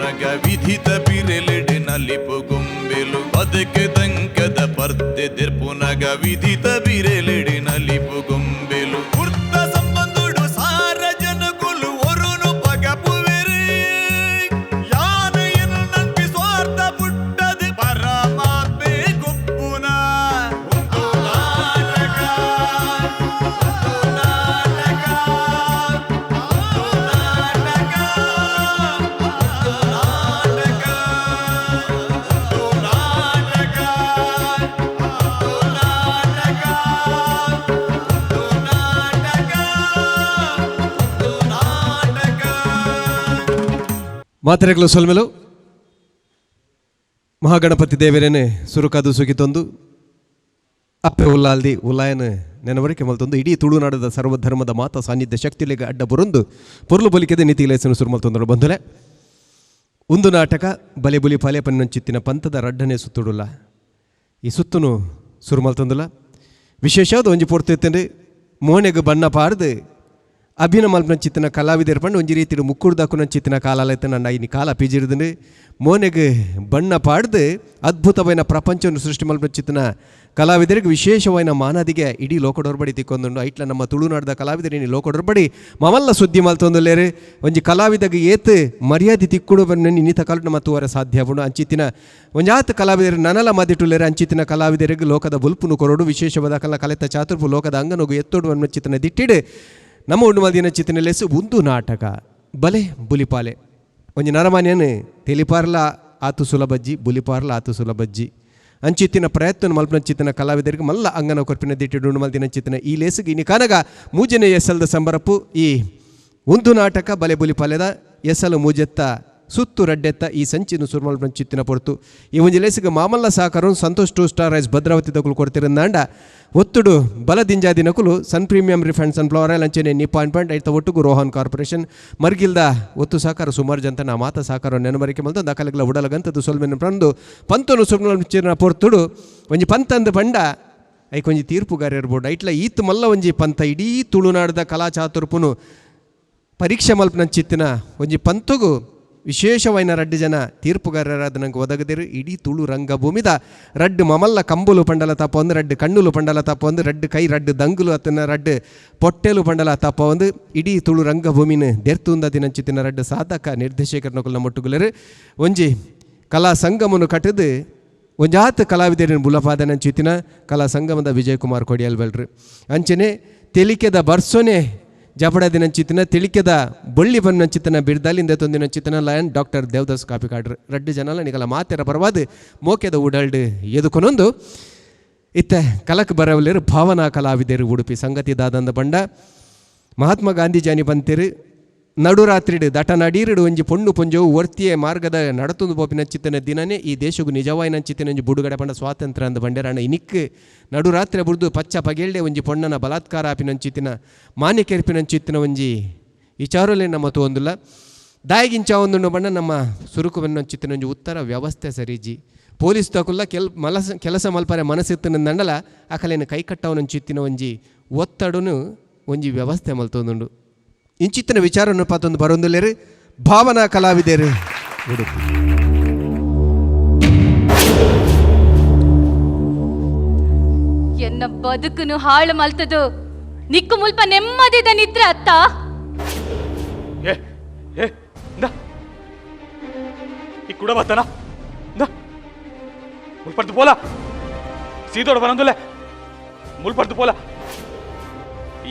ದೆರ್ಪುನಗ ವಿಧಿತ ಬಿರೆಲೆಡೆ ನಲಿಪು ಗೊಂಬೆಲು ಬದುಕು ದಂಕದ ಪರ್ದೆ ದೆರ್ಪುನಗ ವಿಧಿತ ಬಿರೆಲೆಡೆ ನಲಿಪು ಗೊಂಬೆಲು ಕುರ್ತ ಸಂಬಂಧುಡು ಸಾರ ಜನಕುಲು ಒರುನು ಪಗಪುವೆರು ಯಾನು ಎನ್ನು ನಂಬಿ ಸ್ವಾರ್ಥ ಪುಟ್ಟದು ಪರಮಾತ್ಮೆ ಗುಪ್ಪುನ ಒಂದು ನಾಟಕ ಒಂದು ನಾಟಕ ಒಂದು ನಾಟಕ ಒಂದು ನಾಟಕ ಒಂದು ನಾಟಕ ಒಂದು ನಾಟಕ ಒಂದು ನಾಟಕ ಒಂದು ನಾಟಕ. ಮಾತ್ರೆಗಳು ಸೊಲ್ಮೆಲು ಮಹಾಗಣಪತಿ ದೇವರೇನೆ ಸುರುಕಾದು ಸುಗಿತೊಂದು ಅಪ್ಪೆ ಉಲ್ಲಾಲ್ದಿ ಉಲ್ಲಾಯನ ನೆನವರಿಕೆ ಮಲ್ತೊಂದು ಇಡೀ ತುಳುನಾಡದ ಸರ್ವಧರ್ಮದ ಮಾತಾ ಸಾನ್ನಿಧ್ಯ ಶಕ್ತಿಲಿಗೆ ಅಡ್ಡ ಬುರುಂದು ಪೊರ್ಲು ಬೊಲಿಕೆದ ನೀತಿ ಲೇಸನು ಸುರುಮಲ್ತೊಂದರು ಬಂಧುಲೆ. ಒಂದು ನಾಟಕ ಬಲೆ ಬುಲಿ ಪಾಲೆ ಪನ್ನೊಂಚಿತ್ತಿನ ಪಂಥದ ರಡ್ಡನೆ ಸುತ್ತುಡುಲ್ಲ ಈ ಸುತ್ತುನು ಸುರುಮಲ್ತೊಂದುಲ್ಲ ವಿಶೇಷವಾದ ಒಂಜಿ ಪೊರ್ತು ಇತ್ತಂದ್ರೆ ಮೋನೆಗ್ ಬಣ್ಣ ಪಾರ್ದು ಅಭಿನ ಮಲ್ಪನಂಚಿತ್ತಿನ ಕಲಾವಿದರ ಪಂಡ ಒಂಜಿ ರೀತಿಡು ಮುಕ್ಕುರ್ದಾಕುನಂಚಿತ್ತಿನ ಕಾಲಾಲ ಇತ್ತು ಇನಿ ಕಾಲ ಪಿಜಿರ್ದುಂಡು ಮೋನೆಗ್ ಬಣ್ಣ ಪಾಡ್ದು ಅದ್ಭುತವಾದ ಪ್ರಪಂಚವನ್ನು ಸೃಷ್ಟಿ ಮಲ್ಪನಂಚಿತ್ತಿನ ಕಲಾವಿದರಿಗೆ ವಿಶೇಷವಾದ ಮಾನಾದಿಗೆ ಇಡೀ ಲೋಕಡೊರ್ಬಡಿ ತಿಕ್ಕೊಂದುಂಡು. ಐಟ್ಲ ನಮ್ಮ ತುಳುನಾಡದ ಕಲಾವಿದರು ಇನಿ ಲೋಕಡೊರ್ಬಡಿ ಮಮಲ್ಲ ಸುದ್ದಿ ಮಲ್ತೊಂದುಲ್ಲೇರು. ಒಂಜಿ ಕಲಾವಿದಗ್ ಏತ್ ಮರ್ಯಾದೆ ತಿಕ್ಕುಡು ಬನ್ನ ಇನ್ನಿತ ಕಾಲ ನಮ್ಮ ತೂವರೆ ಸಾಧ್ಯ ಆಪುಂಡು. ಅಂಚಿತ್ತಿನ ಒಂಜಾತ್ ಕಲಾವಿದರು ನನಲ ಮದಿಟುಲ್ಲೇರು. ಅಂಚಿತ್ತಿನ ಕಲಾವಿದರಿಗೆ ಲೋಕದ ಬುಲ್ಪುನು ಕೊರಡು ವಿಶೇಷವಾದ ಕಲ ಕಲೆತ ಚಾತುರ್ಪು ಲೋಕದ ಅಂಗನೊಗು ಎತ್ತೋಡು ಅನ್ನಚಿತ್ತಿನ ದಿಟ್ಟಿಡು ನಮ್ಮ ಉಂಡು ಮಲ್ದಿನ ಚಿತ್ತಿನ ಲೆಸ್ಸು ಒಂದು ನಾಟಕ ಬಲೆ ಬುಲಿಪಾಲೆ. ಒಂಜಿ ನರಮಾನ್ಯನು ತೆಲಿಪಾರ್ಲ ಆತು ಸುಲಭಜ್ಜಿ ಬುಲಿಪಾರ್ಲ ಆತು ಸುಲಭಜ್ಜಿ ಅಂಚಿತ್ತಿನ ಪ್ರಯತ್ನ ಮಲ್ಪನಂಚಿತ್ತಿನ ಕಲಾವಿದರಿಗೆ ಮಲ್ಲ ಅಂಗನ ಕೊರ್ಪಿನ ದಿಟ್ಟಿಡು ಉಂಡು ಮಲ್ದಿನ ಚಿತ್ತಿನ ಈ ಲೇಸುಗೆ ಇನಿ ಕನಗ ಮೂಜನೆ ಎಸಲ್ದ ಸಂಬರಪ್ಪು ಈ ಒಂದು ನಾಟಕ ಬಲೆ ಬುಲಿಪಾಲೆದ ಎಸಲು ಮೂಜೆತ್ತ ಸುತ್ತು ರಡ್ಡೆತ್ತ ಈ ಸಂಚಿನ ಸುರ್ಮಲ್ಪನ ಚಿತ್ತಿನ ಪೊರ್ತು ಈ ಒಂಜಿ ಲೇಸಿಗೆ ಮಾಮಲ್ಲ ಸಾಕರು Santosh two star rice Bhadravati ದಕುಲು ಕೊಡ್ತಿರಂದಾಂಡ ಒತ್ತುಡು ಬಲದಿಂಜಾದಿ ನಕುಲು Sun premium refined sunflower oil ಅಂಚನೆ ನಿಪಾನ್ ಪಾಯಿಂಟ್ ಐತ ಒಟ್ಟುಗು ರೋಹನ್ ಕಾರ್ಪೊರೇಷನ್ ಮರ್ಗಿಲ್ದ ಒತ್ತು ಸಾಕಾರ ಸುಮಾರು ಜಂತನ ಮಾತ ಸಾಕಾರ ನೆನಮರಿಕೆ ಮಲ್ತ ದಾಖಲೆಗಳ ಉಡಲಗಂತದ್ದು ಸೊಲ್ಮೆನ ಪ್ರಂದು ಪಂತನು ಸುರ್ಮಲ್ ಪೊರ್ತುಡು ಒಂಜಿ ಪಂತಂದು ಬಂಡ ಐಕೊಂಜಿ ಒಂಜಿ ತೀರ್ಪುಗಾರ ಇರ್ಬೋದು. ಐಟ್ಲ ಈತ್ ಮಲ್ಲ ಒಂಜಿ ಪಂತ ಇಡೀ ತುಳುನಾಡದ ಕಲಾಚಾತುರ್ಪುನು ಪರೀಕ್ಷೆ ಮಲ್ಪನಂಚಿತ್ತಿನ ಒಂಜಿ ಪಂತುಗು ವಿಶೇಷವಾಯಿನ ರಡ್ಡು ಜನ ತೀರ್ಪುಗಾರರಾದ ನಂಗೆ ಒದಗದಿರು. ಇಡೀ ತುಳು ರಂಗಭೂಮಿದ ರಡ್ಡು ಮಮಲ್ಲ ಕಂಬುಲು ಪಂಡಲ ತಪ್ಪ ಒಂದು, ರಡ್ಡು ಕಣ್ಣುಲು ಪಂಡಲ ತಪ್ಪ ಒಂದು, ರಡ್ಡು ಕೈ ರಡ್ಡು ದಂಗುಲು ಅತ್ತನ ರಡ್ಡು ಪೊಟ್ಟೆಲು ಪಂಡಲ ತಪ್ಪ ಒಂದು, ಇಡೀ ತುಳು ರಂಗಭೂಮಿನ ದೆರ್ತುಂದ ದಿನಂಚಿತ್ತಿನ ರಡ್ಡು ಸಾಧಕ ನಿರ್ದೇಶಕರನಕುಲ ಮೊಟ್ಟುಗುಲರು ಒಂಜಿ ಕಲಾ ಸಂಗಮನು ಕಟ್ಟದು ಒಂಜಾತ್ ಕಲಾವಿದರಿನ ಬುಲಪಾದನಂಚಿತ್ತಿನ ಕಲಾ ಸಂಗಮದ ವಿಜಯಕುಮಾರ್ ಕೊಡಿಯಲ್ ಬೆಲ್ರು ಅಂಚನೆ ತೆಲಿಕೆದ ಬರ್ಸೋನೆ ಜಪಡದಿನಂಚಿತ್ತಿನ ತಿಳಿಕೆದ ಬಳ್ಳಿ ಬನ್ನಂಚಿತ್ತನ ಬಿರ್ದಾಲಿಂದ ತೊಂದಿನಂಚಿತ್ತನ ಲಯನ್ ಡಾಕ್ಟರ್ ದೇವದಾಸ್ ಕಾಪಿಕಾಡ್ರು ರಡ್ಡು ಜನಲ ನಿಗಲ ಮಾತೆರ ಪರವಾದ ಮೋಕೆದ ಉಡಲ್ಡು ಎದುಕೊನೊಂದು ಇತ್ತ ಕಲಕ್ ಬರವಲೇರು ಭಾವನಾ ಕಲಾವಿದರು ಉಡುಪಿ ಸಂಗತಿ ದಾದಂದ ಬಂಡ ಮಹಾತ್ಮ ಗಾಂಧಿ ಜಾನಿ ಬಂತಿರು ನಡುರಾತ್ರಿಡು ದಟ ನಡೀರುಡು ಒಂಜಿ ಪೊಣ್ಣು ಪೊಂಜೋವು ಒರ್ತಿಯೇ ಮಾರ್ಗದ ನಡತೊಂದು ಪೋಪಿನಂಚಿತ್ತನ ದಿನನೇ ಈ ದೇಶಗು ನಿಜವಾಯಿನಂಚಿತ್ತಿನ ಒಂಜಿ ಬುಡುಗಡೆ ಪಂಡ ಸ್ವಾತಂತ್ರ್ಯ ಅಂದ ಬಂಡೆರಣ್ಣ ಇನಿಕ್ ನಡುರಾತ್ರಿ ಬುಡ್ದು ಪಚ್ಚ ಪಗೆಲ್ಡೆ ಒಂಜಿ ಪೊಣ್ಣನ ಬಲಾತ್ಕಾರ ಆಪಿನಂಚಿತ್ತಿನ ಮಾನ್ಯಕೆರ್ಪಿನಂಚಿತ್ತಿನ ಒಂಜಿ ವಿಚಾರಲೇ ನಮ್ಮ ತೋಂದುಲ್ಲ ದಾಯಿಗಿಂಚ ಒಂದುಂಡು ಬಣ್ಣ ನಮ್ಮ ಸುರುಕು ಬೆನ್ನಂಚಿತ್ತಿನ ಒಂಜಿ ಉತ್ತರ ವ್ಯವಸ್ಥೆ ಸರಿಜಿ ಪೊಲೀಸ್ ತಕುಲ್ಲ ಕೆಲ್ ಮಲಸ ಕೆಲಸ ಮಲ್ಪರೆ ಮನಸ್ಸಿತ್ತಿನ ದಂಡಲ ಅಕಲೇನು ಕೈ ಕಟ್ಟವನಂಚಿತ್ತಿನ ಒಂಜಿ ಒತ್ತಡುನು ಒಂಜಿ ವ್ಯವಸ್ಥೆ ಮಲ್ತೊಂದುಂಡು. ಇಂಚಿತ್ತಿನ ವಿಚಾರವನ್ನು ಪಾತೊಂದು ಬರೊಂದುಲ್ಲೇರು ಭಾವನಾ ಕಲಾವಿದರು ಉಡುಪಿ. ಎನ್ನ ಬದುಕುನು ಹಾಳು ಮಲ್ತದು ನಿಕ್ಕು ಮುಲ್ಪ ನೆಮ್ಮದಿದ ನಿದ್ರೆ ಅತ್ತ. ಏ ಏ ಇಂದ ಈ ಕುಡ ಬತ್ತನ ಇಂದ ಮುಲ್ಪಡ್ದು ಪೋಲ ಸೀದೋಡ ಬರಂದುಲೆ ಮುಲ್ಪಡ್ದು ಪೋಲ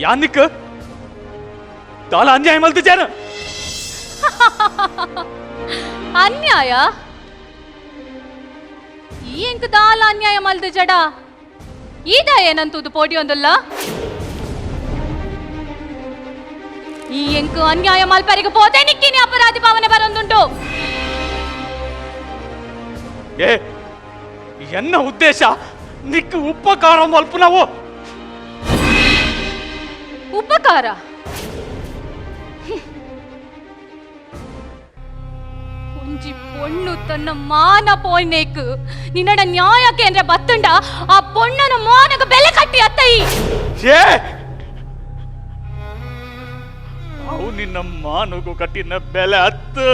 ಯಾನಿಕ್ ದಾಲ ಅನ್ಯಾಯ ಮಲ್ತು ಜನ. ಅನ್ಯಾಯ ಈ ಎಂಕ್ ದಾಲ ಅನ್ಯಾಯ ಮಲ್ದು ಜಡ ಈದ ಏನಂತುದು ಪೋಡಿಯೊಂದುಲ್ಲ ಈ ಎಂಕು ಅನ್ಯಾಯ ಮಲ್ಪರಿಗೆ ಪೋತೆ ನಿಕ್ಕಿನಿ ಅಪರಾಧಿ ಭಾವನೆ ಬರೊಂದುಂಟು. ಏ ಎನ್ನ ಉದ್ದೇಶ ನಿಕ್ಕು ಉಪಕಾರ ಮಲ್ಪುನವು. ಉಪಕಾರ ಒಂಜಿ ಪೊಣ್ಣು ತನ್ನ ಮಾನ ಪೋಯ್ನೇಕ್ ನಿನ್ನಡ ನ್ಯಾಯ ಕೇಂದ್ರ ಬತ್ತುಂಡ ಆ ಪೊಣ್ಣನ ಮಾನಗ ಬೆಲೆ ಕಟ್ಟಿ ಅತ್ತೈ. ಏ ಅವು ನಿನ್ನ ಮಾನುಗು ಕಟ್ಟಿನ ಬೆಲೆ ಅತ್ತು.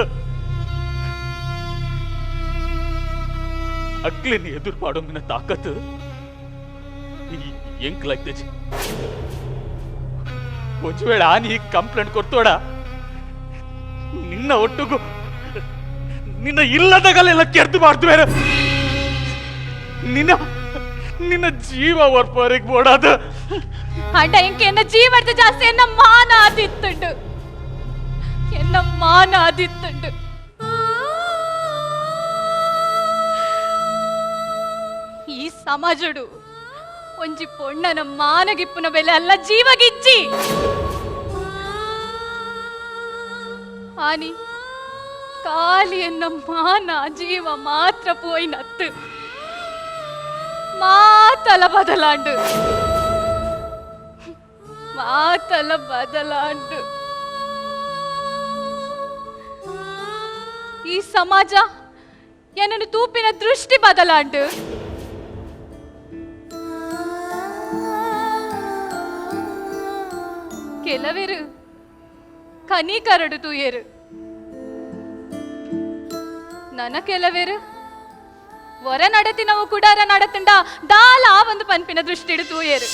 ಅಕ್ಲಿನ ಎದುರು ಪಾಡೊಂಬಿನ ತಾಕತ್ ಎಂಕ್ಲಾಗ್ತೇಜಿ. ಒಂಜಿ ವೇಳೆ ಆನಿ ಕಂಪ್ಲೇಂಟ್ ಕೊಡ್ತೋಡ ನಿನ್ನ ಒಟ್ಟುಗು ನಿನ್ನ ಇಲ್ಲದಗಲೆಲ್ಲ ಕೆರ್ದು ಮಾಡ್ತು ಬೇರೆ. ನಿನ್ನ ನಿನ್ನ ಜೀವ ವರ್ಪರಿಗೆ ಬೋಡಾದ. ಅಂಡ ಎಂಕೆ ಎನ್ನ ಜೀವದ ಜಾಸ್ತಿ ಎನ್ನ ಮಾನ ಆದಿತ್ತುಂಡು, ಎನ್ನ ಮಾನ ಆದಿತ್ತುಂಡು. ಈ ಸಮಾಜಡು ಒಂಜಿ ಪೊಣ್ಣನ ಮಾನಗಿಪ್ಪುನ ಬೆಲೆ ಅಲ್ಲ ಜೀವಗಿಜ್ಜಿ. ಆನಿ ಕಾಲಿ ಎನ್ನ ಮಾನ ಜೀವ ಮಾತ್ರ ಪೋಯಿನತ್ತು ಮಾತಲ ಬದಲಾಂಡು, ಮಾತಲ ಬದಲಾಂಡು. ಈ ಸಮಾಜ ಏನನ್ನು ತೂಪಿನ ದೃಷ್ಟಿ ಬದಲಾಂಡು. ಕೆಲವರು ಕನಿಕರಡು ತೂಯರು, ನನ ಕೆಲವರು ಹೊರ ನಡತಿನವು ಕುಡಾರ ನಡತುಂಡ ದಾಲ ಒಂದು ಪನ್ಪಿನ ದೃಷ್ಟಿಡು ತೂಯರು.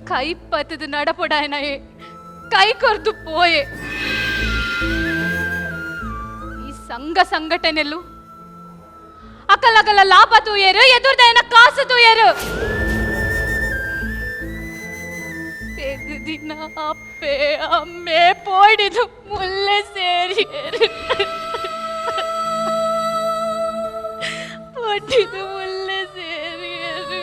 ಕೈ ಪತ್ತದು ನಡಪೊಡಾಯನಯೇ ಕೈ ಕೊರ್ದು ಪೋಯೆ. ಈ ಸಂಘ ಸಂಘಟನೆಲು ಅಕಲಗಲ ಲಾಭ ತೂಯರು, ಎದುರ್ದಯನ ಕಾಸು ತೂಯರು. ದಿನ ಅಪ್ಪೆ ಅಮ್ಮೆ ಪೋಡಿದು ಮುಲ್ಲೆ ಸೇರಿಯರು, ಪೋಡಿದು ಮುಲ್ಲೆ ಸೇರಿಯರು.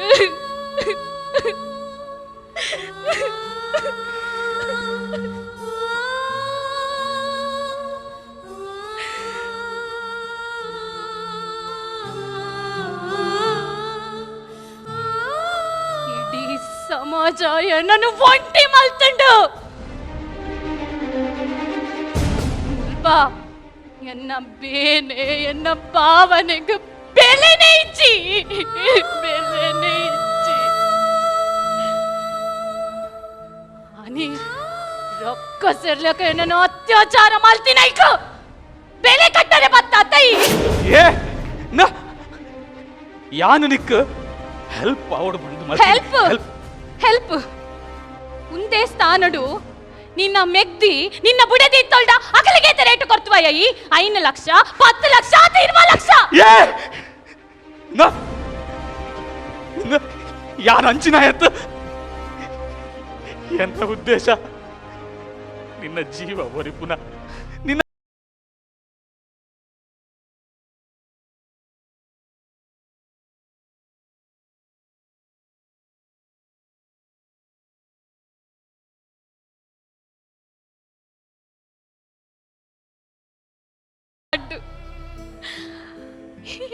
ಇಡೀ ಸಮಾಜ ನನ್ನನ್ನು ಒಂಟಿ ಮಲ್ತುಂಡು. ಮುಲ್ಪ ಎನ್ನ ಬೇನೆ ಎನ್ನ ಭಾವನೆಗೆ ಬೆಲೆನೇ ಇಚ್ಚಿ, ಬೆಲೆನೇ ಇಚ್ಚಿ. ಅನಿ ರೊಕ್ಕ ಸೇರ್ಲಕ ಏನೋ ಅತ್ಯಾಚಾರ ಮಲ್ತಿನೈಕ ಬೆಲೆ ಕಟ್ಟರೆ ಬತ್ತ ತೈ. ಏ ನ ಯಾನು ನಿಕ್ ಹೆಲ್ಪ್ ಆವಡು ಬಂದು ಹೆಲ್ಪ್ ಹೆಲ್ಪ್ ಉಂದೇ ಸ್ಥಾನಡು ನಿನ್ನ ಮೆಗ್ದಿ ನಿನ್ನ ಬುಡದಿ ತೊಳ್ದ ಅಗಲಿಗೆ ರೇಟ್ ಕೊಡ್ತುವಯ್ಯ. ಈ 5 ಲಕ್ಷ 10 ಲಕ್ಷ 20 ಲಕ್ಷ. ಏ ನ ಯಾರು ಅಂಚಿನ ಎತ್ತು ಎನ್ನ ಉದ್ದೇಶ ನಿನ್ನ ಜೀವ ಒರಿಪುನ ನಿನ್ನ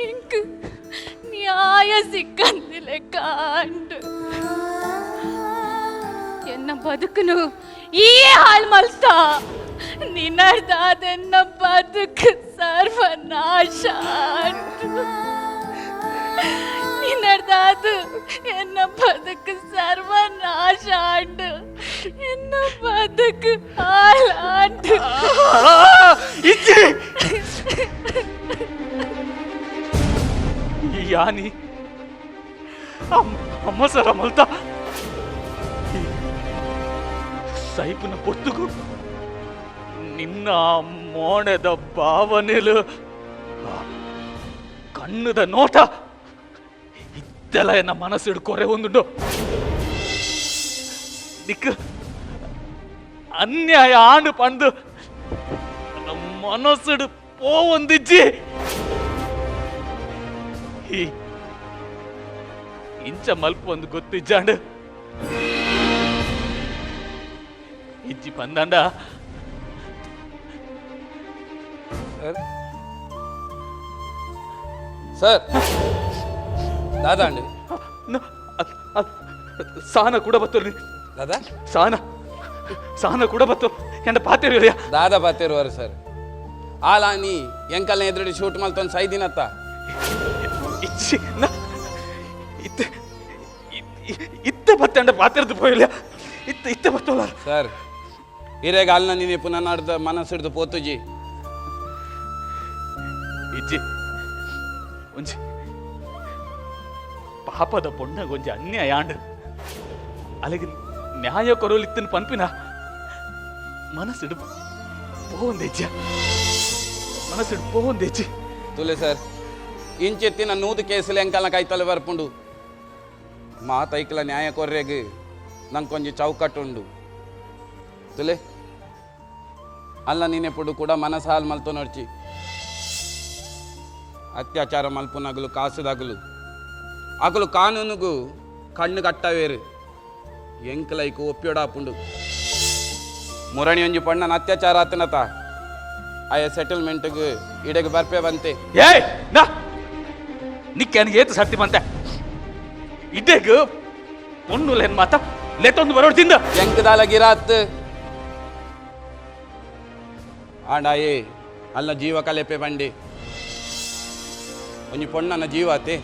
ಇಂಕ್ ನ್ಯಾಯ ಸಿಕ್ಕಂದಿಲ್ಲ ಕಾಂಡು. ಎನ್ನ ಬದುಕುನು ಈ ಹಾಳು ಮಲ್ತ ನಿನ್ನರ್ದಾದೆನ್ನ ಬದುಕು ಸರ್ವನಾಶ. ನಿನ್ನರ್ದಾದು ಎನ್ನ ಬದುಕು ಸರ್ವನಾಶ ಆಂಡು, ಎನ್ನ ಬದುಕು ಹಾಳಾಂಡು. ಇಜ್ಜಿ ಯಾನಿ ಅಮ್ಮ ಸರ ಮಲ್ತ ಸೈಪುನ ಪೊತ್ತುಗು ನಿನ್ನ ಮೋಣದ ಭಾವನೆಲು ಕಣ್ಣುದ ನೋಟ ಇತ್ತೆಲ್ಲ ಎನ್ನ ಮನಸ್ಸಿಡು ಕೊರೆ ಒಂದುಂಡು. ದಿಕ್ಕ ಅನ್ಯಾಯ ಆಂಡು ಪಂಡು ಮನಸ್ಸಿಡು ಪೋವೊಂದಿಜ್ಜಿ. ಈ ಇಂಚ ಮಲ್ಪು ಒಂದು ಗೊತ್ತಿಜ್ಜಾಂಡು ಇಜ್ಜಿ ಪಂದಂಡ. ಸರ್ ದಾದಾ ಅಂడి. ಸಾನ ಕೂಡ ಬತ್ತೋ. ದಾದಾ ಸಾನ ಸಾನ ಕೂಡ ಬತ್ತೋ ಎಂಡ ಪಾತೇರಿ. ದಾದಾ ಪಾತೇರುವಾರು ಸರ್. ಆಲಾನಿ ಎಂಕಲ್ನ ಎದುರುಡಿ ಶೂಟ್ ಮಲ್ತೊಂದು ಸೈದಿನತ್ತ. ಇಚ್ಚಿ ನ ಇತ್ತೆ ಇತ್ತೆ ಬತ್ತಂಡ ಪಾತಿರ್ದು ಪೋಯಿಲ್ಲ ಇತ್ತೆ ಇತ್ತೆ ಬತ್ತೋಲ್ಲ. ಸರ್ ಹಿರೇಗ ಅಲ್ನ ನೀನೆ ಪುನಃ ನಾಡ್ದ ಮನಸ್ಸಿಡ್ದು ಪೋತುಜಿ. ಇಜ್ಜಿ ಒಂಜಿ ಪಾಪದ ಪೊಣ್ಣಗೊಂಜಿ ಅನ್ಯಾಯ ಆಂಡ್ ಅಲ್ಲಿಗೆ ನ್ಯಾಯ ಕೊರೋಲಿತ್ತಿನ ಪನ್ಪಿನ ಮನಸ್ಸಿಡು ಪೋಂದೆಜ್ಜ ಮನಸ್ಸಿಡು ಪೋಂದೆಜ್ಜಿ. ತುಲೆ ಸರ್, ಇಂಚೆತ್ತಿನ ನೂದು ಕೇಸುಲು ಎಂಕಲ್ನ ಕೈತಲೆ ಬರ್ಪುಂಡು. ಮಾತೈಕ್ಲ ನ್ಯಾಯ ಕೊರ್ರೆಗ್ ನಂಕೊಂಜಿ ಚೌಕಟ್ಟುಂಡು. ತುಲೆ ಅಲ್ಲ ನೀನೆಪುಡು ಕೂಡ ಮನಸಾಲ್ ಮಲ್ತು ನೋಡ್ಚಿ. ಅತ್ಯಾಚಾರ ಮಲ್ಪುನಗಲು ಕಾಸುದಾಗಲು ಅಗಲು ಕಾನೂನುಗು ಕಣ್ಣು ಕಟ್ಟವೇರು ಎಂಕಲೈಕು ಒಪ್ಪಿಯೋಡಾಪುಂಡು. ಮುರಣಿ ಒಂಜಿ ಪಣ್ಣನ ಅತ್ಯಾಚಾರ ಆತನತ ಆಯ ಸೆಟಲ್ಮೆಂಟ್ಗೆ ಇಡೆಗೆ ಬರ್ಪೆ ಬಂತೆ. ಏಯ್ ನಾ ನಿಕ್ಕೆ ನನಗೆ ಏತು ಸರ್ತಿ ಬಂತೆ ಇಡ್ಡೆಗ್ ಪೊಣ್ಣುಲೇನ್ ಮಾತ ಲೆತ್ತೊಂದು ಬರೋಡ್ತಿಂದ ಎಂಕದಾಲ ಗಿರಾತ್ ಆಂಡಾಯೇ ಅಲ್ಲ ಜೀವ ಕಲೆಪೆ ಬಂಡಿ ಒಂಜಿ ಪೊಣ್ಣನ ಜೀವಾತೆ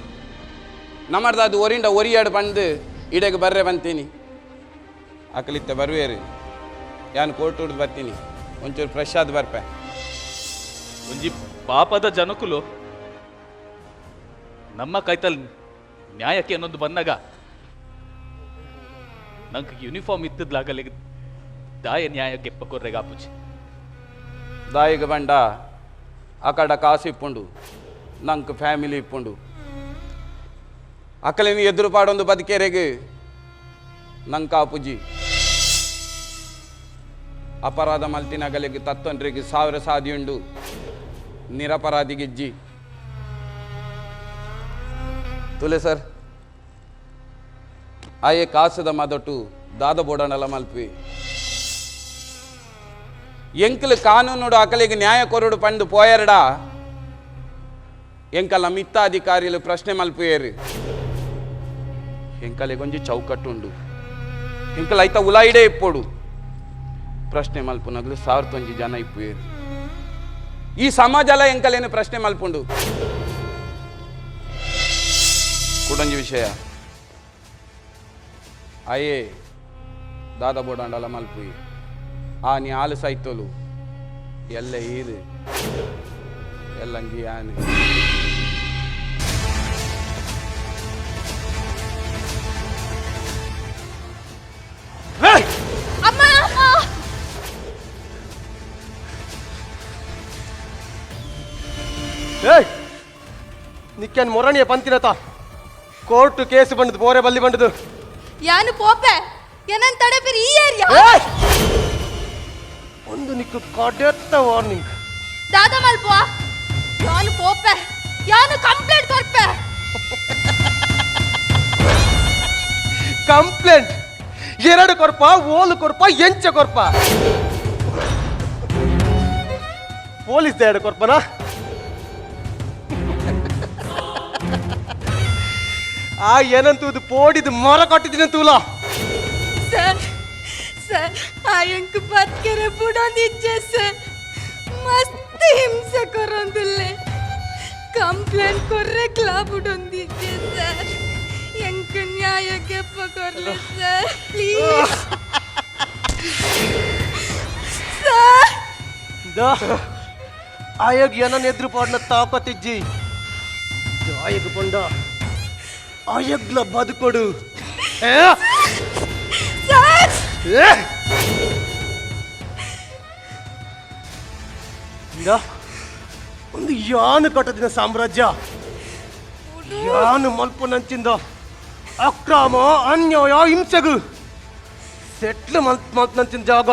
ನಮ್ಮರ್ದ ಅದು ಒರಿಂಡ ಒರಿಯಾಡು ಬಂದು ಇಡೆಗೆ ಬರ್ರೆ ಬಂತೀನಿ. ಅಕಲಿತ್ತ ಬರುವೇರು ಯಾನು ಕೋರ್ಟ್ ಹುಡ್ದು ಬರ್ತೀನಿ, ಒಂಚೂರು ಫ್ರೆಶ್ ಆದ್ ಬರ್ಪೆ. ಒಂಜಿ ಪಾಪದ ಜನಕುಲು ನಮ್ಮ ಕೈತಲ್ ನ್ಯಾಯಕ್ಕೆ ಅನ್ನೊಂದು ಬಂದಾಗ ನಂಗೆ ಯೂನಿಫಾರ್ಮ್ ಇತ್ತದ್ಲಾಗಲಿ ದಾಯ ನ್ಯಾಯಕ್ಕೆ ಕೊರ್ರೆಗಾಪುಜಿ. ದಾಯಿಗೆ ಬಂಡ ಅಕಡ ಕಾಸು ಇಪ್ಪುಂಡು, ನಂಗೆ ಫ್ಯಾಮಿಲಿ ಇಪ್ಪುಂಡು. ಅಕಲಿನ ಎದುರು ಪಾಡೊಂದು ಬದುಕೆರೆಗೆ ನಂಕಾಪುಜಿ. ಅಪರಾಧ ಮಲ್ತಿನಗಲಿಗೆ ತತ್ತೊಂಡ್ರಿಗೆ ಸಾವಿರ ಸಾದಿಯುಂಡು, ನಿರಪರಾಧಿಗಿಜ್ಜಿ. ತುಲೆ ಸರ್, ಆಯೆ ಕಾಸದ ಮದೊಟ್ಟು ದಾದ ಬೋಡಣಲ ಮಲ್ಪಿ ಎಂಕಲು ಕಾನೂನುಡು ಅಕಲಿಗೆ ನ್ಯಾಯ ಕೊರಡು ಪಂಡು ಪೋಯರ್ಡ ಎಂಕಲ ಮಿತ್ತ ಅಧಿಕಾರಿಲು ಪ್ರಶ್ನೆ ಮಲ್ಪುಯೇರು. ಎಂಕಲಿಗೊಂಜಿ ಚೌಕಟ್ಟುಂಡು, ಎಂಕಲ್ ಐತ ಉಲಾಯಿಡೇ ಇಪ್ಪೋಡು. ಪ್ರಶ್ನೆ ಮಲ್ಪುನಗ್ಲು ಸಾವಿರ ಜನ ಇಪ್ಪುಯೇರು. ಈ ಸಮಾಜಲ ಎಂಕಲೇನು ಪ್ರಶ್ನೆ ಮಲ್ಪುಂಡು. ಕುಡಂಜಿ ವಿಷಯ ಅಯೇ ದಾದ ಬೋಡಾಂಡಲ ಮಲ್ಪುಯಿ ಆ ನೀ ಆಲು ಸೈತೋಲು ಎಲ್ಲ ಈರು ಎಲ್ಲಂಗಿ ಆನೆ. ಅಮ್ಮ ಅಮ್ಮ ಏಯ್ ನಿಕ್ಕನ್ ಮೊರಣಿಯ ಪಂತಿನತ ಕೋರ್ಟ್ ಕೇಸ್ ಬಂಡದು ಬೋರೆ ಬಲ್ಲಿ ಬಂಡದು. ಯಾನು ಪೋಪೆ ಏನನ್ ತಡೆಪಿರಿ ಈ ಏರಿಯಾ. ಒಂದು ನಿಕ್ಕು ಕಡೆತ್ತ ವಾರ್ನಿಂಗ್. ದಾದಾ ಮಲ್ಪುವ ಯಾನು ಪೋಪೆ ಯಾನು ಕಂಪ್ಲೇಂಟ್ ಕೊರ್ಪೆ. ಕಂಪ್ಲೇಂಟ್ ಎರಡು ಕೊರ್ಪ ಓಲು ಕೊರ್ಪ ಎಂಚ ಕೊರ್ಪ ಪೊಲೀಸ್ ಎರಡು ಕೊರ್ಪನಾ? ಆ ಏನಂತೂದು ಪೋಡಿದು ಮರ ಕಟ್ಟಿದ್ದೀನಿ ತೂಲ. ಸರ್ ಸರ್ ಆಯಂಕ್ ಬತ್ಕೆರೆ ಬುಡೊಂದಿಜ್ಜೆ ಸರ್, ಮಸ್ತ್ ಹಿಂಸೆ ಕೊರೊಂದುಲ್ಲೆ. ಕಂಪ್ಲೇಂಟ್ ಕೊರ್ರೆ ಕ್ಲಾ ಬುಡೊಂದಿಜ್ಜೆ ಸರ್, ಎಂಕ್ ನ್ಯಾಯ ಕೆಪ್ಪ ಕೊರ್ಲೆ sir please sir. ಆಯೋಗ ಏನನ್ನ ಎದುರು ಪಾಡ್ನ ತಾಕತ್ತಿಜ್ಜಿ ಆಯೋಗ ಪಂಡ ಆಯೋಗ್ಲ ಬದುಕೊಡು. ಸರ್ ಒಂದು ಯಾನು ಕಟ್ಟದಿನ ಸಾಮ್ರಾಜ್ಯ ಯಾನು ಮಲ್ಪುನಂಚಿಂದ ಅಕ್ರಮ ಅನ್ಯಾಯ ಹಿಂಸೆಗು ಸೆಟ್ಲ್ ಮಲ್ಪ್ ಮಲ್ಪನಂಚಿನ ಜಾಗ.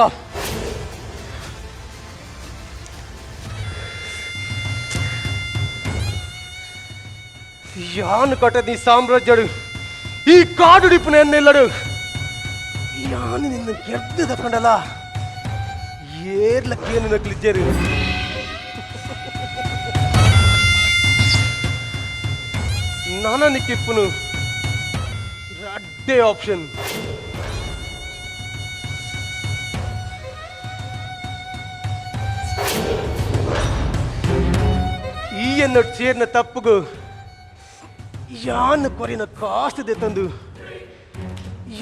ಯಾನು ಕಟ್ಟದ ಈ ಸಾಮ್ರಾಜ್ಯಡು ಈ ಕಾಡುಡಿಪುನ ಎನ್ನೆಲ್ಲಡು ಯಾನು ನಿನ್ನ ಗೆದ್ದು ತಕೊಂಡಲ್ಲ ಏರ್ಲಕ್ಕೇನು ನಕ್ಲಿಜ್ಜೇರು. ನಾನ ನಿಕ್ಕಿಪ್ಪನು ರಡ್ಡೆ ಆಪ್ಷನ್. ಈ ಎನ್ನೋ ಚೇರ್ನ ತಪ್ಪುಗು ಯಾನು ಕೊರಿನ ಕಾಸ್ತಿದೆ ತಂದು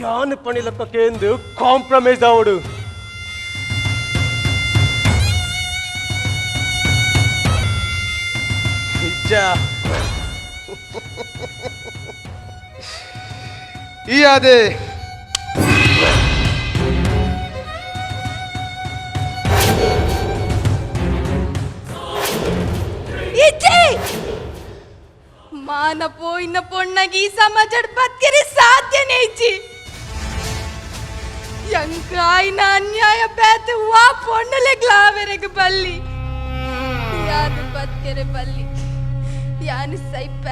ಯಾನು ಪಣಿಲಕ್ಕೇಂದು ಕಾಂಪ್ರಮೈಸ್ ಆವಡು. ಈ ಅದೇ ಇಜ್ಜಿ ಮಾನ ಪೋಯಿನ ಪೊಣ್ಣಗಿ ಈ ಸಮಾಜಡ್ ಬದ್ಕೆರೆ ಸಾಧ್ಯನೇ ಇಜ್ಜಿ. ಎಂಕಾಯಿನ ಅನ್ಯಾಯ ಬೇತೆ ವಾ ಪೊಣ್ಣಲೆಗ್ಲಾವೆರೆಗ್ ಬಲ್ಲಿ, ಯಾನು ಬದ್ಕೆರೆ ಬಲ್ಲಿ, ಯಾನು ಸೈಪೆ,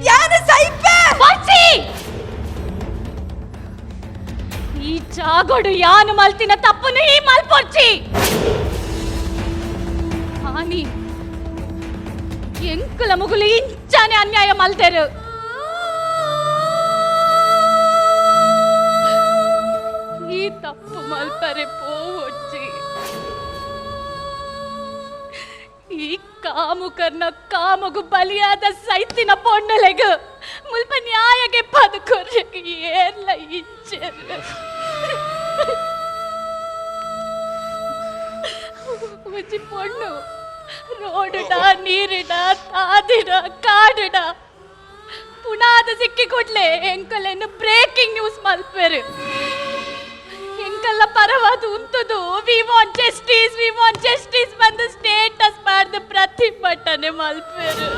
ಯಾನು ಸೈಪೆ. ಬಚ್ಚಿ! ಈ ಜಾಗೋಡು ಯಾನು ಮಲ್ತಿನ ತಪ್ಪುನು ಈ ಮಲ್ಪೊರ್ಚಿ. ಆನಿ ಎಂಕುಲ ಮುಗುಲು ಇಂಚಾನೆ ಅನ್ಯಾಯ ಮಲ್ತೆರು. ಈ ತಪ್ಪು ಮಲ್ಪರೆ ಪೋವೊಡ್ಚಿ. ಈ ಕಾಮುಕರ್ನ ಕಾಮಗು ಬಲಿಯಾದ ಸೈತಿನ ಪೊಣ್ಣಲೆಗ್ ಮುಲ್ಪ ನ್ಯಾಯಗೆ ಬದುಕೊರ್ರೆಗ್ ಏರ್ಲ ಇಜ್ಜೆರ್. ಒಂಜಿ ಪೊಣ್ಣು ರೋಡುಡ ನೀರಿಡ ತಾದಿಡ ಕಾಡುಡ ಪುನಾದ ಸಿಕ್ಕಿ ಕೂಡ್ಲೆ ಎಂಕಲೆನ್ನು ಬ್ರೇಕಿಂಗ್ ನ್ಯೂಸ್ ಮಲ್ಪೆರು. ಎಂಕಲ್ಲ ಪರವಾದ ಉಂತದು we want justice, we want justice ಬಂದು ಸ್ಟೇಟಸ್ ಮಾಡ್ದು ಪ್ರತಿಭಟನೆ ಮಲ್ಪೆರು.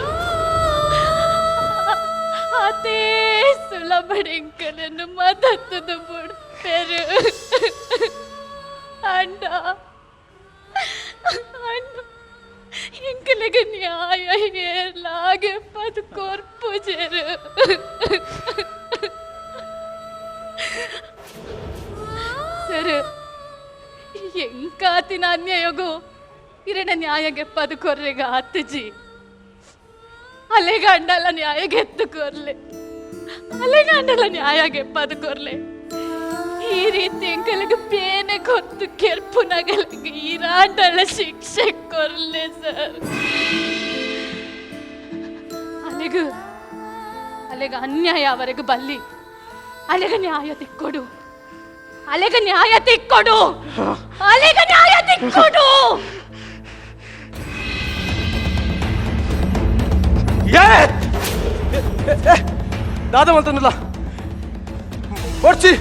ಅದೇ ಸುಲಭ ಎಂಕಲನ್ನು ಮದತ್ತದು ಬಿಡ್ಪೆರು. ಅಂಡ ಅಂಡ ಎಂಕಲಿಗೆ ನ್ಯಾಯ ಏರ್ಲಾಗೆ ಪದು ಕೊರ್ಪುಜೆರು. ಸರ್ ಎಂಕಾತಿನ ಅನ್ಯಾಯಗು ಇರಣ ನ್ಯಾಯಗೆ ಪದು ಕೊರ್ರೆಗ ಆತಜಿ. ಅಲೆಗಂಡಲ ನ್ಯಾಯಗೆತ್ತು ಕೊರ್ಲೆ, ಅಲೆಗಂಡಲ ನ್ಯಾಯಗೆ ಪದು ಕೊರ್ಲೆ. ಈ ರೀತಿ ಎಂಕಲಿಗೆ ಪೇನೆ ಗೊತ್ತು ಕೆರ್ಪು ನಗಲಿಗೆ ಈರಾಂಡಲ ಶಿಕ್ಷೆ ಕೊರ್ಲೆ ಸರ್. ಅಲೆಗ ಅಲೆಗ ಅನ್ಯಾಯ ಅವರೆಗೆ ಬಲ್ಲಿ, ಅಲೆಗ ನ್ಯಾಯ ತಿಕ್ಕೊಡು, ಅಲೆಗ ನ್ಯಾಯ ತಿಕ್ಕೊಡು, ಅಲೆಗ ನ್ಯಾಯ ತಿಕ್ಕೊಡು. ದಾದ ಮಲ್ತೊಂದುಲ್ಲ ಬೊಡ್ಚಿ.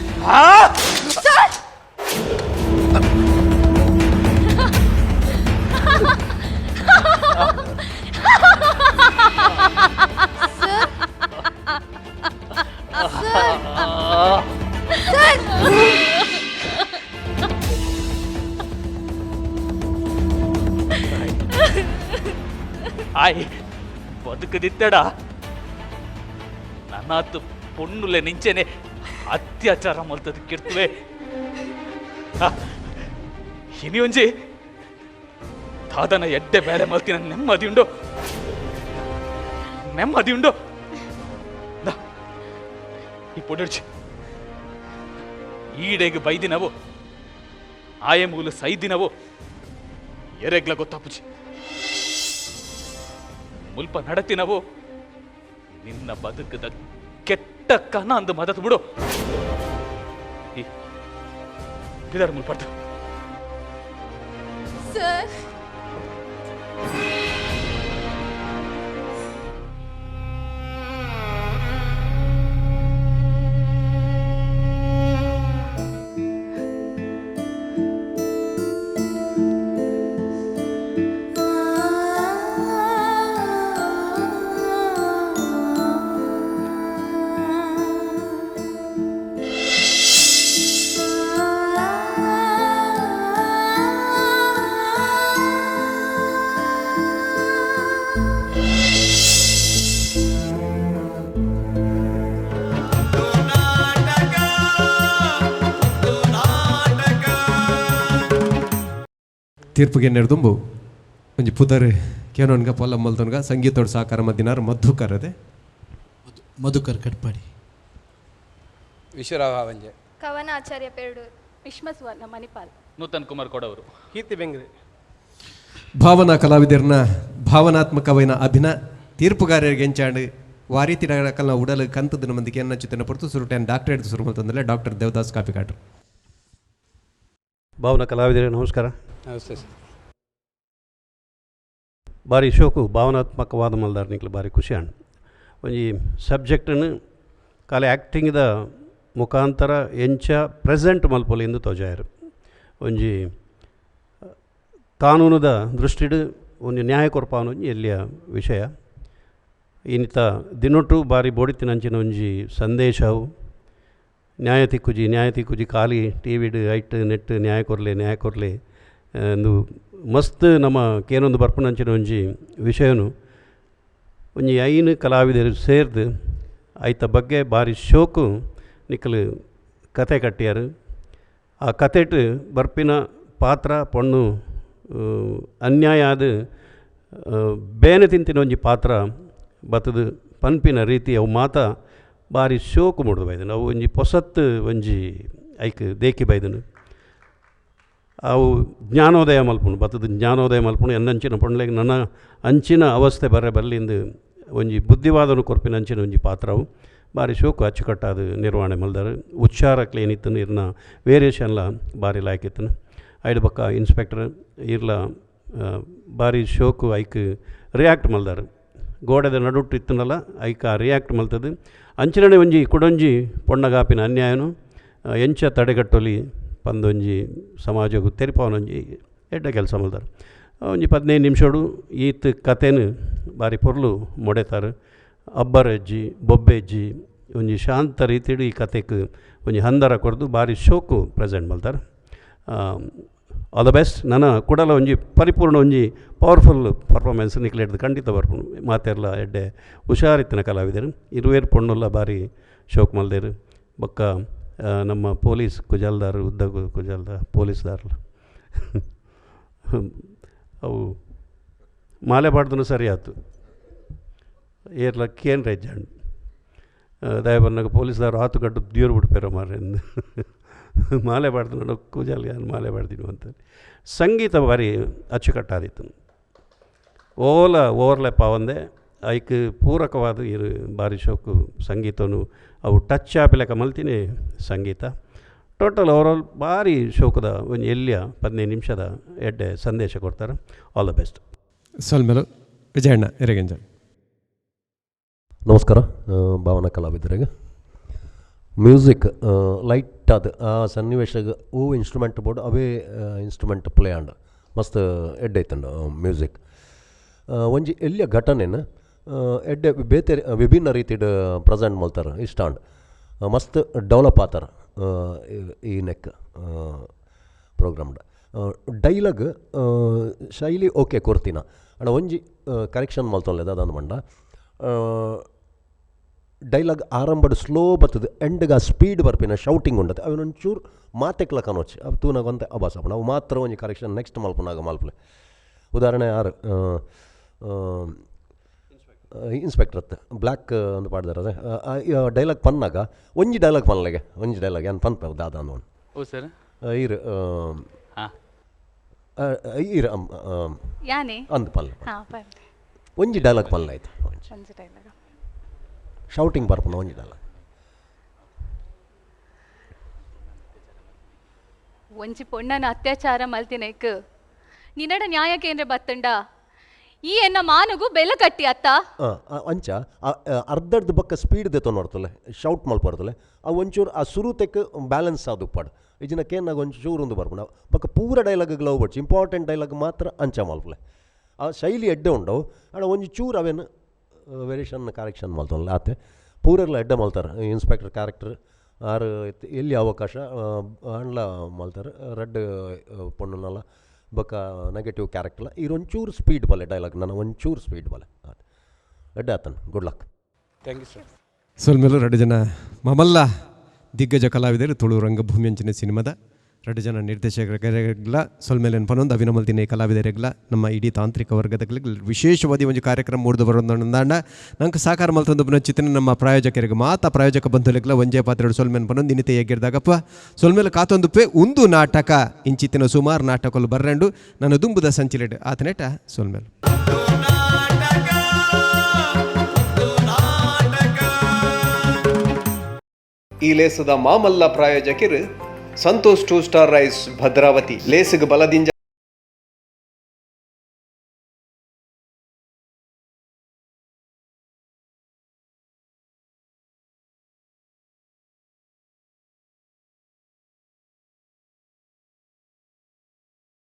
ಆಯ್ ಬದುಕದಿತ್ತಡ ನನ್ನಾತು ಪೊಣ್ಣುಲೆ ನಿಂಚೆನೆ ಅತ್ಯಾಚಾರ ಮಲ್ತದ ಕಿರ್ತುವೆ. ಇನಿ ಒಂಜಿ ದಾದನ ಎಡ್ಡೆ ಬೇಲೆ ಮಲ್ತಿನ ನೆಮ್ಮದಿ ಉಂಡು, ನೆಮ್ಮದಿ ಉಂಡು. ದಾ, ಈ ಪೊಡರ್ಚಿ ಈಡೆಗೆ ಬೈದಿನವು ಆಯೆ ಮೂಲು ಸೈದಿನವು ಎರೆಗ್ಲ ಗೊತ್ತಾಪುಜಿ. ಮುಲ್ಪ ನಡತಿನವು ನಿನ್ನ ಬದುಕದ ಕೆಟ್ಟ ಕನ ಅಂದು ಮದತ್ ಬಿಡು. ಈ ಬಿದರ್ ಮುಲ್ಪಡ್ತು. ಸರ್ ತೀರ್ಪುಗೆ ನೆರೆದುಂಬು ಒಂಜಿ ಪುದರ್ ಕೇನೊನ್ಗ ಪೊಲ್ಲ ಮಲ್ತೊನ್ಗ ಸಂಗೀತೋಡ್ ಸಹಕಾರ ಮದ್ದಿನಾರ್ ಮಧುಕರದೆ ಮಧುಕರ್ ಕಟ್ಪಾಡಿ. ವಿಶ್ವರಾವ್ ಹಾವಂಜೆ. ಕವನ ಆಚಾರ್ಯ ಪೇರಡೂರು. ವಿಶ್ವ ಸುವರ್ಣ ಮಣಿಪಾಲ್. ನೂತನ್ ಕುಮಾರ್ ಕೊಡವರು. ಕೀರ್ತಿ ಬೆಂಗ್ರೆ. ಭಾವನಾ ಕಲಾವಿದರ್ನ ಭಾವನಾತ್ಮಕವೈನ ಅಭಿನ ತೀರ್ಪುಗಾರರಿಗೆ ಎಂಚಾಂಡ್ ವಾರೀತಿ ಕಲ್ನ ಉಡಲು ಕಂತದ ಮಂದಿಗೆ ಎನ್ನ ಚಿತ್ತನ ಪೊರ್ತು ಸುರುಟೆನ್ ಡಾಕ್ಟರೇಟ್ ಸುರು ಮಲ್ತಂದ್ರೆ ಡಾಕ್ಟರ್ ದೇವದಾಸ್ ಕಾಪಿಕಾಟ್ರು. ಭಾವನಾ ಕಲಾವಿದರಿಗೆ ನಮಸ್ಕಾರ. ನಮಸ್ತೆ ಸರ್. ಬಾರಿ ಶೋಕು ಭಾವನಾತ್ಮಕವಾದ ಮಲ್ದಾರ್ ನಿಕ್ಲು ಬಾರಿ ಖುಷಿ ಆಂಡ್. ಒಂಜಿ ಸಬ್ಜೆಕ್ಟನ್ನು ಕಾಲಿ ಆ್ಯಕ್ಟಿಂಗ್ದ ಮುಖಾಂತರ ಎಂಚ ಪ್ರೆಸೆಂಟ್ ಮಲ್ಪೊಲಿ ಎಂದು ತೋಜಾಯರು. ಒಂಜಿ ಕಾನೂನುದ ದೃಷ್ಟಿಡ್ ಒಂಜಿ ನ್ಯಾಯ ಕೊರ್ಪಾವನ ಒಂಜಿ ಎಲ್ಲಿಯ ವಿಷಯ. ಇನ್ನಿತ ದಿನೊಟು ಬಾರಿ ಬೋಡಿತ್ತಿನಂಚಿನ ಒಂಜಿ ಸಂದೇಶವು ನ್ಯಾಯ ತಿಕ್ಕುಜಿ, ನ್ಯಾಯ ತಿಕ್ಕುಜಿ, ಖಾಲಿ ಟಿ ವಿಡ್ ಐಟ್ ನೆಟ್ ನ್ಯಾಯ ಕೊರ್ಲೆ ನ್ಯಾಯ ಕೊರ್ಲೆ ಎಂದು ಮಸ್ತ್ ನಮ್ಮ ಕೇನೊಂದು ಬರ್ಪುನಂಚಿನ ಒಂಜಿ ವಿಷಯನು ಒಂಜಿ 5 ಕಲಾವಿದರು ಸೇರ್ದು ಐತ ಬಗ್ಗೆ ಬಾರಿ ಶೋಕು ನಿಕ್ಕಲು ಕತೆ ಕಟ್ಟಿಯಾರು. ಆ ಕತೆಟ್ ಬರ್ಪಿನ ಪಾತ್ರ ಪೊಣ್ಣು ಅನ್ಯಾಯ ಆದ ಬೇನೆ ತಿಂತಿನ ಒಂಜಿ ಪಾತ್ರ ಬತ್ತದು ಪನ್ಪಿನ ರೀತಿ ಅವು ಮಾತ ಬಾರಿ ಶೋಕು ಮೂಡ್ದು ಬೈದನು. ಅವು ಒಂಜಿ ಪೊಸತ್ತು ಒಂಜಿ ಐಕ್ ದೇಕಿ ಬೈದನು. ಅವು ಜ್ಞಾನೋದಯ ಮಲ್ಪುಂಡು, ಬತ್ತದ ಜ್ಞಾನೋದಯ ಮಲ್ಪುಂಡು. ಎನ್ನಂಚಿನ ಪೊಣ್ಲೆಗ್ ನನ್ನ ಅಂಚಿನ ಅವಸ್ಥೆ ಬರ್ರೆ ಬಲ್ಲಿಂದು ಒಂಜಿ ಬುದ್ಧಿವಾದನು ಕೊರ್ಪಿನ ಅಂಚಿನ ಒಂಜಿ ಪಾತ್ರವು ಬಾರಿ ಶೋಕು ಅಚ್ಚುಕಟ್ಟಾದ ನಿರ್ವಹಣೆ ಮಲ್ದಾರು. ಉಚ್ಚಾರ ಕ್ಲೀನ್ ಇತ್ತನು, ಇರ್ನ ವೇರಿಯೇಷನ್ಲ ಬಾರಿ ಲಾಯ್ಕಿತ್ತನು. ಐಡು ಬೊಕ್ಕ ಇನ್ಸ್ಪೆಕ್ಟರ್ ಇರ್ಲ ಬಾರಿ ಶೋಕು ಐಕ್ ರಿಯಾಕ್ಟ್ ಮಲ್ದಾರು. ಗೋಡೆದ ನಡುಟ್ಟು ಇತ್ತನಲ್ಲ ಐಕ್ ಆ ರಿಯಾಕ್ಟ್ ಮಲ್ತದು. ಅಂಚಿನಡೆ ಒಂಜಿ ಕುಡೊಂಜಿ ಪೊಣ್ಣಗಾಪಿನ ಅನ್ಯಾಯನು ಎಂಚ ತಡೆಗಟ್ಟೊಲಿ ಪಂದೊಂಜಿ ಸಮಾಜಗು ತೆರಿಪಾವನೊಂಜಿ ಎಡ್ಡೆ ಕೆಲಸ ಮಲ್ದಾರು. ಒಂಜಿ 15 ನಿಮಿಷಡು ಈತ್ ಕತೆನು ಬಾರಿ ಪೊರ್ಲು ಮೊಡೆತಾರು. ಅಬ್ಬರಜ್ಜಿ ಬೊಬ್ಬೆಜ್ಜಿ ಒಂಜಿ ಶಾಂತ ರೀತಿಡು ಈ ಕತೆಕ್ ಒಂಜಿ ಹಂದರ ಕೊರ್ದು ಬಾರಿ ಶೋಕು ಪ್ರೆಸೆಂಟ್ ಮಲ್ತಾರು. All the best. ನನ್ನ ಕುಡಲ ಒಂಜಿ ಪರಿಪೂರ್ಣ ಒಂಜಿ ಪವರ್ಫುಲ್ ಪರ್ಫಾರ್ಮೆನ್ಸ್ ನಿಕ್ಲೆಡ್ದು ಖಂಡಿತ ಬರ್ಪುಂಡು. ಮಾತೆರ್ಲ ಎಡ್ಡೆ ಹುಷಾರಿತ್ತಿನ ಕಲಾವಿದರು. ಇರುವೇರು ಪೊಣ್ಣುಲ್ಲ ಬಾರಿ ಶೋಕ್ ಮಲ್ದೇರು. ಬೊಕ್ಕ ನಮ್ಮ ಪೊಲೀಸ್ ಕುಜಲ್ದಾರ್, ಉದ್ದ ಕುಜಲ್ದ ಪೊಲೀಸ್ದಾರ್ಲ ಅವು ಮಾಲೆ ಪಾಡ್ದನು ಸರಿ ಆಯ್ತು. ಏರ್ಲ ಕೇನ್ ರೆಜ್ಜಾಂಡ್ ದಯಬನ್ನಾಗ ಪೊಲೀಸ್ದಾರು ಆತು ಗಡ್ಡು ದೇವ್ರು ಬಿಡ್ಪೇರ ಮಾರ್ರೆ ಮಾಲೆ ಪಾಡ್ದು ಕೂಜಲ್ ಯಾರು ಮಾಲೆ ಪಾಡ್ದಿನು ಅಂತ. ಸಂಗೀತ ಭಾರಿ ಅಚ್ಚುಕಟ್ಟಾದಿತ್ತು. ಓಲ ಓವರ್ಲ್ಯಾಪ್ ಆವಂದೆ ಐಕ್ ಪೂರಕವಾದ ಇರು ಬಾರಿ ಶೋಕು ಸಂಗೀತನು ಅವು ಟಚ್ ಆಪಿಲೆಕ್ಕ ಮಲ್ತೀನಿ ಸಂಗೀತ. ಟೋಟಲ್ ಓವರಾಲ್ ಭಾರಿ ಶೋಕದ ಒಂಜಿ ಎಲ್ಲಿಯ 15 ನಿಮಿಷದ ಎಡ್ಡೆ ಸಂದೇಶ ಕೊಡ್ತಾರೆ. All the best. ಸೊಲ್ಮೆಲು ವಿಜಯಣ್ಣ ಎರೆಗಂಜ. ನಮಸ್ಕಾರ ಭಾವನಾ ಕಲಾವಿದರಿಗೆ. ಮ್ಯೂಸಿಕ್ ಲೈಟ್ ಅದು ಆ ಸನ್ನಿವೇಶಗ ಹೂ ಇನ್ಸ್ಟ್ರೂಮೆಂಟ್ ಬೋರ್ಡ್ ಅವೇ ಇನ್ಸ್ಟ್ರೂಮೆಂಟ್ ಪ್ಲೇ ಆಂಡ್ ಮಸ್ತ್ ಎಡ್ಡೆ ಐತಂಡು ಮ್ಯೂಸಿಕ್. ಒಂಜಿ ಎಲ್ಲಿಯ ಘಟನೆನ ಎಡ್ಡೆ ಬೇತೆ ವಿಭಿನ್ನ ರೀತಿಡ್ ಪ್ರೆಸೆಂಟ್ ಮಲ್ತಾರೆ ಇಷ್ಟ ಆಂಡ್ ಮಸ್ತ್ ಡೆವಲಪ್ ಆತಾರ ಈ ನೆಕ್ ಪ್ರೋಗ್ರಾಮ್ಡ್. ಡೈಲಾಗ್ ಶೈಲಿ ಓಕೆ ಕೊರ್ತಿನ ಅಣ್ಣ ಒಂಜಿ ಕರೆಕ್ಷನ್ ಮಲ್ತೊನ್ಲೆ ದಾದಂದು ಮಂಡ ಡೈಲಾಗ್ ಆರಂಭಡ್ ಸ್ಲೋ ಬರ್ತದೆ, ಎಂಡ್ಗೆ ಆ ಸ್ಪೀಡ್ ಬರ್ಪಿನ ಶೌಟಿಂಗ್ ಉಂಡತೆ ಅವನೊಂಚೂರು ಮಾತೆಕ್ಲ ಕನೋಚ್ ಅವು ತೂನಾಗ ಅಭಾಸ ಆಪುಂಡು. ಅವು ಮಾತ್ರ ಒಂಜಿ ಕರೆಕ್ಷನ್ ನೆಕ್ಸ್ಟ್ ಮಲ್ಪುನಾಗ ಮಲ್ಪಲೆ. ಉದಾಹರಣೆ ಆರು ಇನ್ಸ್ಪೆಕ್ಟರ್ ಅತ್ತ ಬ್ಲ್ಯಾಕ್ ಒಂದು ಪಾಡ್ದಾರ ಡೈಲಾಗ್ ಪನ್ನಾಗ ಒಂಜಿ ಡೈಲಾಗ್ ಪನ್ಲೆಗೆ ಒಂಜಿ ಡೈಲಾಗ್ ಏನು ಪನ್ಪ ದಾದ ಅಂದ್ ಓ ಸರ್ ಈರು ಹಾಂ ಈರು ಯಾನೆ ಅಂದ್ ಪನ್ಲೆ ಹಾಂ ಪನ್ಲೆ ಒಂಜಿ ಡೈಲಾಗ್ ಪನ್ಲೆ ಆಯ್ತು. ಒಂಜಿ ಡೈಲಾಗ್ ಶೌಟಿಂಗ್ ಬರ್ಪುನ ಒಂಜಿ ಡೈಲಾಗ್. ಒಂಜಿ ಪೊಣ್ಣನ ಅತ್ಯಾಚಾರ ಮಲ್ತಿನೇಕ್ ನಿನ್ನಡ ನ್ಯಾಯ ಕೇಂದ್ರ ಬತ್ತಂಡ ಈ ಎನ್ನ ಮಾನಗು ಬೆಲೆ ಕಟ್ಟಿ ಅತ್ತ ಅಂಚ ಅರ್ಧರ್ಧ ಬಕ್ಕ ಸ್ಪೀಡ್ ದೆತ್ತೊ ನೋಡ್ತಲೆ ಶೌಟ್ ಮಲ್ಪರ್ತಲೆ ಆ ಒಂಚೂರು ಆ ಸುರುತೆಕ್ ಬ್ಯಾಲೆನ್ಸ್ ಆದು ಪಾಡ್ ಇಜಿನ ಕೇನ್ನಾಗ ಒಂಚೂರು ಒಂದು ಬರ್ಪುಂಡು. ಬಕ್ಕ ಪೂರ ಡೈಲಾಗ್ ಲವ್ ಬಡ್ಚಿ ಇಂಪಾರ್ಟೆಂಟ್ ಡೈಲಾಗ್ ಮಾತ್ರ ಅಂಚ ಮಲ್ಪಲೆ. ಆ ಶೈಲಿ ಎಡ್ಡೆ ಉಂಡವು ಅಣ್ಣ ಒಂಜಿ ಚೂರು ಅವೇನು ವೇರಿಯೇಷನ್ ಕರೆಕ್ಷನ್ ಮಲ್ತೊನ್ಲೆ ಆತೆ ಪೂರೆರ್ಲ ಎಡ್ಡೆ ಮಲ್ತಾರೆ. ಇನ್ಸ್ಪೆಕ್ಟರ್ ಕ್ಯಾರೆಕ್ಟರ್ ಆರು ಎಲ್ಲಿ ಅವಕಾಶ ಅಂಡ್ಲ ಮಲ್ತಾರೆ ರೆಡ್ ಪೊಣ್ಣುನಲ್ಲ ಬೊಕ್ಕ ನೆಗೆಟಿವ್ ಕ್ಯಾರೆಕ್ಟರ್ಲ ಈರೊಂಚೂರು ಸ್ಪೀಡ್ ಬಲೆ ಡೈಲಾಗ್ ನನ್ನ ಒಂಚೂರು ಸ್ಪೀಡ್ ಬಲೆ ಆತ ಎಡ್ಡೆ ಆತನ. Good luck. Thank you sir. ಸೊಲ್ಮೆಲು ಎರಡು ಜನ ಮಮಲ್ಲ ದಿಗ್ಗಜ ಕಲಾವಿದರು ತುಳು ರಂಗಭೂಮಿ ಅಂಚಿನ ಸಿನಿಮಾದ ಎರಡು ಜನ ನಿರ್ದೇಶಕರಿಗೆಲ್ಲ ಸೊಲ್ಮೇಲೆ ಪನೊಂದು ಅಭಿನಮಲ್ತಿನ ಕಲಾವಿದರಿಗೆಲ್ಲ ನಮ್ಮ ಇಡೀ ತಾಂತ್ರಿಕ ವರ್ಗದ ವಿಶೇಷವಾದ ಒಂದು ಕಾರ್ಯಕ್ರಮ ಮೂಡ್ದು ಬರೋದಂಡ ನಂಗೆ ಸಾಕಾರ ಮಲ್ತೊಂದು ಪುನಃ ನಮ್ಮ ಪ್ರಾಯೋಜಕರಿಗೆ ಮಾತಾ ಪ್ರಾಯೋಜಕ ಬಂಧುಲಿಗೆಲ್ಲ ಒಂಜೇ ಪಾತ್ರೆ ಸೊಲ್ಮೇಲೆ ಪನೊಂದು ಇನ್ನಿತೆ ಎಗ್ಗಿರ್ದಾಗಪ್ಪ ಸೊಲ್ಮೇಲೆ ಕಾತೊಂದು ಪೇ ಒಂದು ನಾಟಕ ಇಂಚಿತ್ತಿನ ಸುಮಾರು ನಾಟಕಲು ಬರ್ರೆಂಡು ನನ್ನ ದುಂಬುದ ಸಂಚಿಲೆಡ್ ಆತನೇಟ ಸೊಲ್ಮೇಲೆ. ಈ ಲೇಸದ ಮಾಮಲ್ಲ ಪ್ರಾಯೋಜಕರು ಸಂತೋಷ್ 2 ಸ್ಟಾರ್ ರೈಸ್ ಭದ್ರಾವತಿ ಲೇಸಿಗೆ ಬಲದಿಂಜ